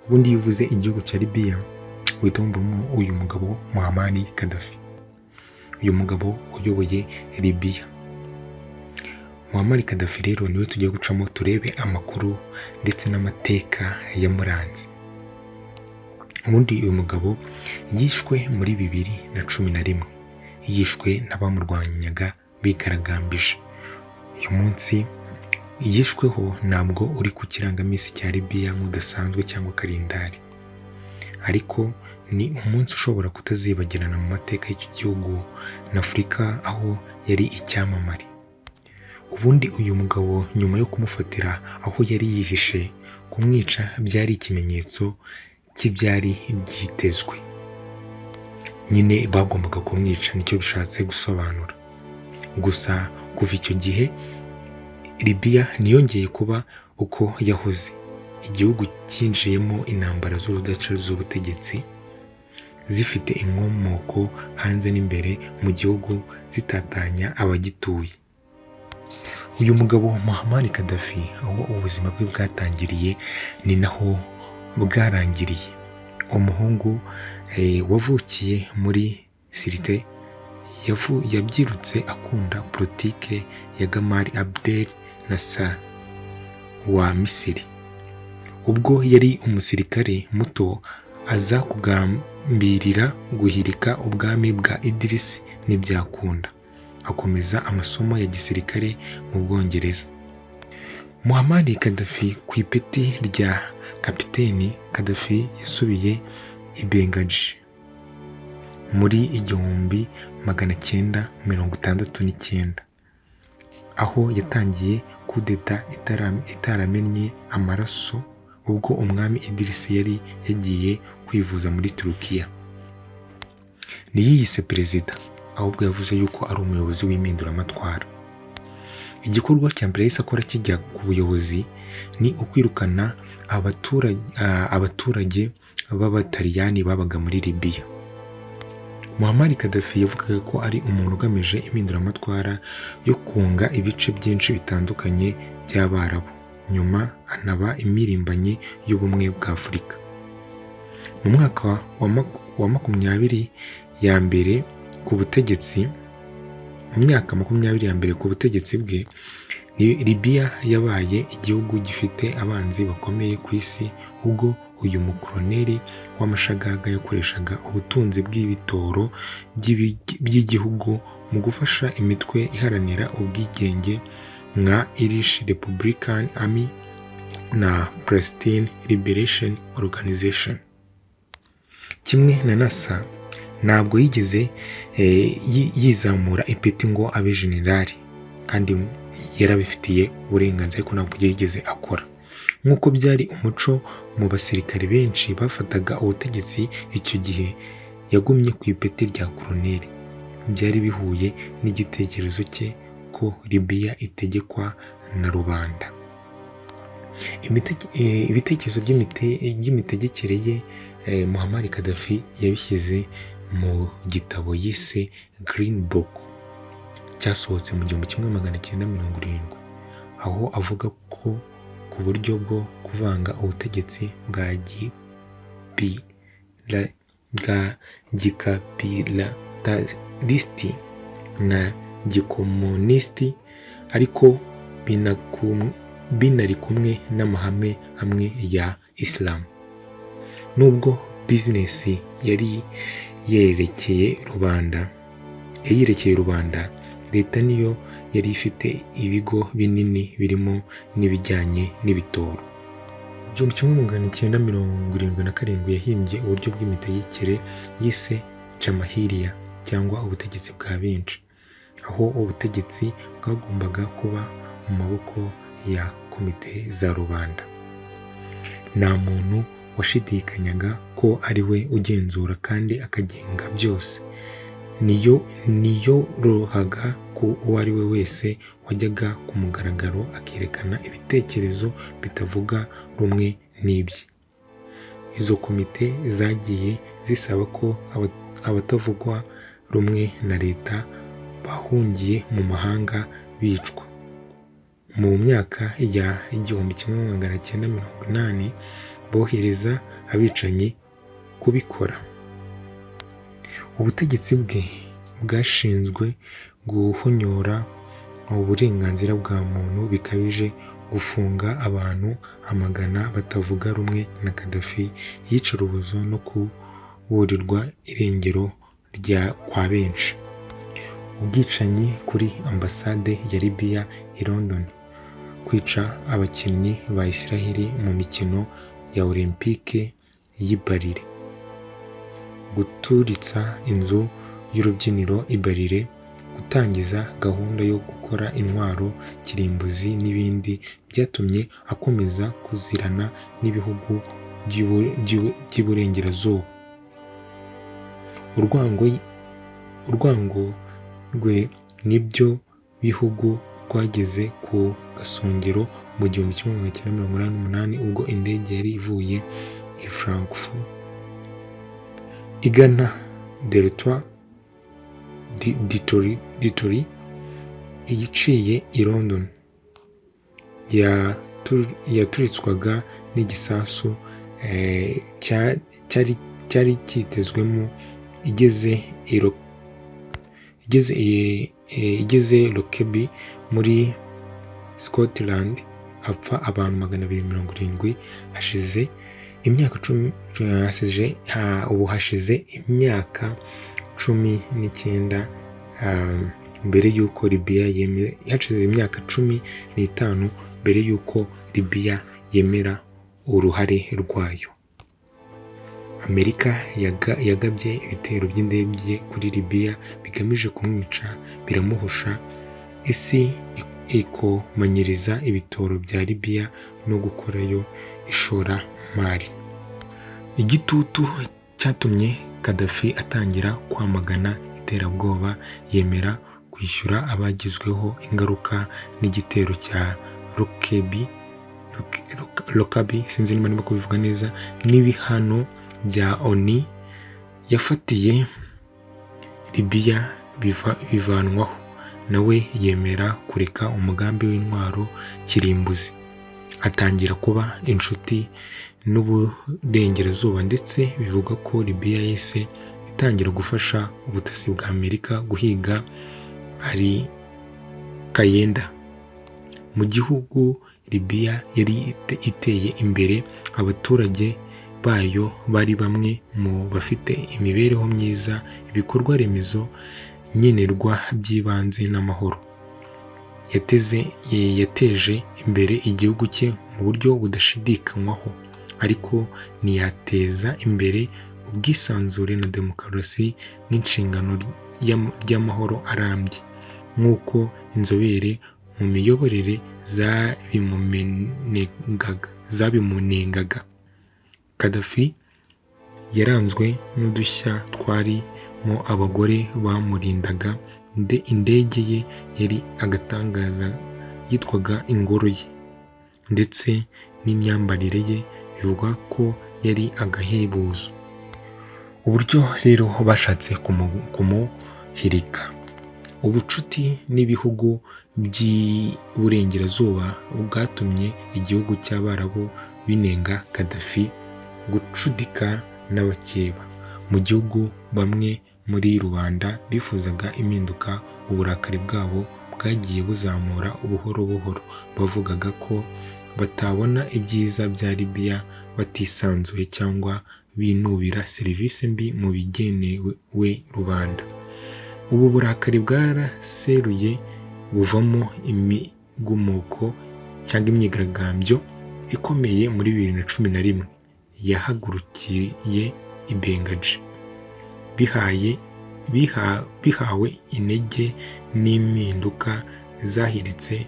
Ubundi iyo uvuze igihugu cya Libya uhita wumvamo uyu mugabo Muammar Gaddafi, uyu mugabo uyoboye Libya. Muammar Gaddafi rero niwe tugiye gucamo turebe amakuru ndetse n'amateka yamuranze. Ubundi uyu mugabo yishwe muri 2011, yishwe n'abamurwanyaga bigaragambije. Uyu munsi yishweho ntabwo uri ku kirangaminsi cya Libya nk'udasanzwe cyangwa kalendari, ariko ni umunsi ushobora kutazibagirana mu mateka y'iki gihugu na Afurika aho yari icyamamare. Ubundi uyu mugabo nyuma yo kumufatira aho yari yihishe, kumwica byari ikimenyetso cy'ibyari byitezwe. Nyine bagombaga kumwica, nicyo bishatse gusobanura. Gusa kuva icyo gihe Libya ntiyongeye kuba uko yahoze. Igihugu cyinjiyemo intambara z'urudaca z'ubutegetsi zifite inkomoko hanze n'imbere mu gihugu, zitatanya abagituye. Uyu mugabo Muammar Gaddafi, aho ubuzima bwe bwatangiriye ni naho bwarangiriye. Umuhungu wavukiye muri Sirte yabyirutse akunda politike ya Gamal Abdel Nasser wa Misiri. Ubwo yari umusirikare muto aza kugambirira guhirika ubwami bwa Idris, ntibyakunda. Akomeza amasomo ya gisirikare mu Bwongereza. Muammar Gaddafi ku ipeti rya kapiteni. Gaddafi yasubiye i Benghazi muri 1969, aho yatangiye kudeta itaramennye amaraso ubwo umwami Idris yari yagiye kwivuza muri Turukiya. Ntiyiyise perezida, ahubwo yavuze yuko ari umuyobozi w'impinduramatwara. Igikorwa cya mbere yahise akora kijya ku buyobozi ni ukwirukana abaturage b'Abataliyani babaga muri Libya. Muammar Gaddafi yavugaga ko ari umuntu ugamije impinduramatwara yo kunga ibice byinshi bitandukanye by'Abarabu, nyuma anaba impirimbanyi y'ubumwe bwa Afurika. Mu mwaka wa 20 ya mbere ku butegetsi, mu myaka 20 ya mbere ku butegetsi bwe, Libya yabaye igihugu gifite abanzi bakomeye ku isi, ubwo uyu mukoloneli w'amashagaga yakoreshaga ubutunzi bw'ibitoro by'igihugu mu gufasha imitwe iharanira ubwigenge nka Irish Republican Army na Palestine Liberation Organization. Kimwe na Nasser, ntabwo yigeze yizamura ipeti ngo abe generali, kandi yarabifitiye uburenganzira, ariko ntabwo yigeze akora. Nk'uko byari umuco mu basirikare benshi bafataga ubutegetsi icyo gihe, yagumye ku ipeti rya koloneli. Byari bihuye n'igitekerezo cye ko Libya itegekwa na rubanda. Ibitekerezo by'imitegekere ye, Muammar Gaddafi yabishyize mu gitabo yise Green Book cyasohotse mu 1970, aho avuga ko ku buryo bwo kuvanga ubutegetsi bwa gikapitalisiti na gikomunisiti, ariko binari kumwe n'amahame amwe ya Isilamu. Nubwo bizinesi yari yerekeye rubanda, yayirekeye rubanda, leta niyo yari ifite ibigo binini birimo n'ibijyanye n'ibitoro. 1977 yahimbye uburyo bw'imitegekere yise Jamahiriya cyangwa ubutegetsi bwa benshi, aho ubutegetsi bwagombaga kuba mu maboko ya komite za rubanda. Nta muntu washidikanyaga ko ari we ugenzura kandi akagenga byose. Niyo niyorohaga ku uwo ari we wese wajyaga ku mugaragaro akerekana ibitekerezo bitavuga rumwe n'ibye. Izo komite zagiye zisaba ko abatavugwa rumwe na leta bahungiye mu mahanga bicwa. Mu myaka ya 1980 bohereza abicanyi kubikora. Ubutegetsi bwe bwashinjwe guhonyora uburenganzira bwa muntu bikabije, gufunga abantu amagana batavuga rumwe na Gaddafi, iyicarubozo no kuburirwa irengero rya kwa benshi. Ubwicanyi kuri ambasade ya Libya i London, kwica abakinnyi ba Israel mu mikino ya Olympique y'i Berlin, guturitsa inzu y'urubyiniro i Berlin, gutangiza gahunda yo gukora intwaro kirimbuzi n'ibindi byatumye akomeza kuzirana n'ibihugu by'Iburengerazuba. Urwango rwe n'ibyo bihugu rwageze ku gasongero mu 1988, ubwo indege yari ivuye i Frankfurt igana Dertwa Tripoli iciye i London yaturitswaga n'igisasu cyari cyitezwemo, igeze Lockerbie muri Scotland, hapfa abantu 270. Hashize imyaka 10, ubu hashize imyaka 19 mbere y'uko Libya yemera, hashize imyaka 15 mbere y'uko Libya yemera uruhare rwayo. Amerika yagabye ibitero by'indege kuri Libya bigamije kumwica, biramuhusha. Isi ikomanyiriza ibitoro bya Libya no gukorayo ishoramari. Igitutu cyatumye Gaddafi atangira kwamagana iterabwoba, yemera kwishyura abagizweho ingaruka n'igitero cya Lockerbie, sinzi niba ndimo kubivuga neza, n'ibihano bya ONU yafatiye Libya bivanwaho, nawe yemera kureka umugambi w'intwaro kirimbuzi, atangira kuba inshuti n'Uburengerazuba, ndetse bivugwa ko Libya yahise itangira gufasha ubutasi bwa Amerika guhiga Al-Qaeda. Mu gihugu Libya yari iteye imbere, abaturage bayo bari bamwe mu bafite imibereho myiza, ibikorwa remezo nkenerwa by'ibanze n'amahoro. Yateje imbere igihugu cye mu buryo budashidikanywaho, ariko ntiyateza imbere ubwisanzure na demokarasi nk'inshingano ry'amahoro arambye, nk'uko inzobere mu miyoborere zabimunengaga. Gaddafi yaranzwe n'udushya twarimo abagore bamurindaga, indege ye yari agatangaza yitwaga ingoro ye, ndetse n'imyambarire ye bivugwa ko yari agahebuzo. Uburyo rero bashatse kumuhirika. Ubucuti n'ibihugu by'Iburengerazuba bwatumye igihugu cy'Abarabu binenga Gaddafi gucudika n'abakeba. Mu gihugu bamwe muri rubanda bifuzaga impinduka, uburakari bwabo bwagiye buzamura buhoro buhoro. Bavugaga ko batabona ibyiza bya Libya batisanzuye, cyangwa binubira serivisi mbi mu bigenewe rubanda. Ubu burakari bwaraseruye buvamo imigumuko cyangwa imyigaragambyo ikomeye muri 2011 yahagurukiye i Benghazi, bihawe intege n'impinduka zahiritse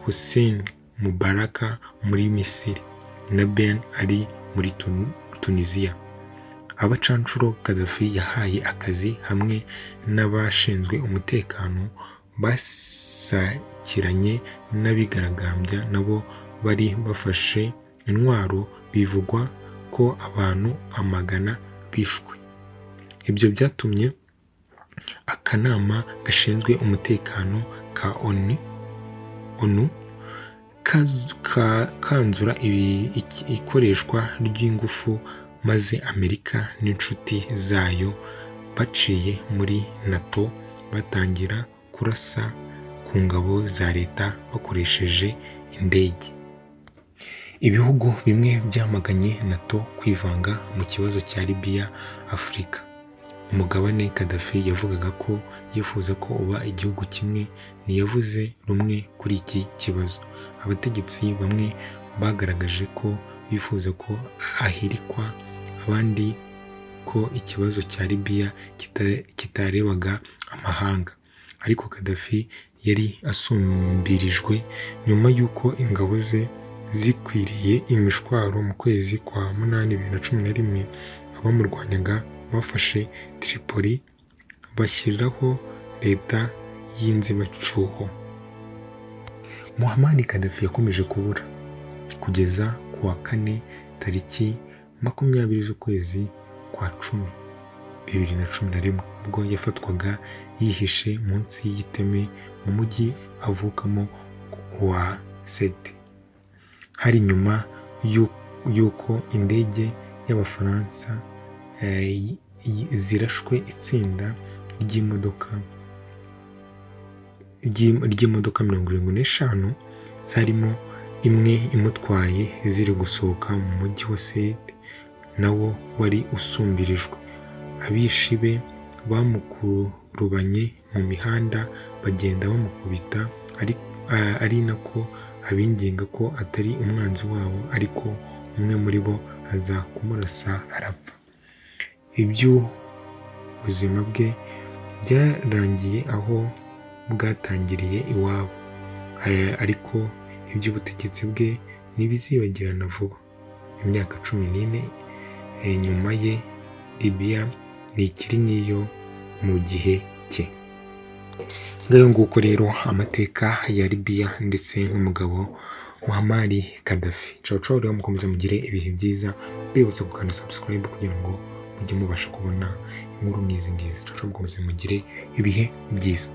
Hosni Mubarak muri Misiri na Ben Ali muri Tunisia. Abacancuro Gaddafi yahaye akazi hamwe n'abashinzwe umutekano basakiranye n'abigaragambya nabo bari bafashe intwaro, bivugwa ko abantu amagana bishwe. Ibyo byatumye akanama gashinzwe umutekano ka ONU kanzura ikoreshwa ry'ingufu. maze Amerika n'inshuti zayo baciye muri NATO batangira kurasa ku ngabo za leta bakoresheje indege. Ibihugu bimwe byamaganye NATO kwivanga mu kibazo cya Libya. Afurika, umugabane Gaddafi yavugaga ko yifuza ko uba igihugu kimwe, ntiyavuze rumwe kuri iki kibazo. Abategetsi bamwe bagaragaje ko bifuza ko ahirikwa, abandi ko ikibazo cya Libya kitarebaga amahanga. Ariko Gaddafi yari asumbirijwe nyuma y'uko ingabo ze zikwiriye imishwaro mu kwezi kwa munani 2011, abamurwanyaga bafashe Tripoli bashyiraho leta y'inzibacyuho. Muammar Gaddafi yakomeje kubura kugeza ku wa kane tariki 20 z'ukwezi kwa cumi 2011, ubwo yafatwaga yihishe munsi y'iteme mu mujyi avukamo wa Sirte. Hari nyuma y'uko indege y'Abafaransa zirashwe itsinda ry'imodoka 75 zarimo imwe imutwaye ziri gusohoka mu mujyi wa Sirte, nawo wari usumbirijwe. Abishi be bamukurubanye mu mihanda bagenda bamukubita, ari nako abinginga ko atari umwanzi wabo, ariko umwe muri bo aza kumurasa arapfa. Iby'ubuzima bwe byarangiye aho bwatangiriye iwabo, ariko iby'ubutegetsi bwe ntibizibagirana vuba. Imyaka 14 nyuma ye, Libya ntikiri nk'iyo mu gihe cye. Ngayo nguko rero amateka ya Libya ndetse n'umugabo Muammar Gaddafi. Ciao ciao rero, mukomeze mugire ibihe byiza, mbibutsa gukanda subscribe kugira ngo mujye mubasha kubona inkuru nk'izi ngizi. Ciao ciao, mukomeze mugire ibihe byiza.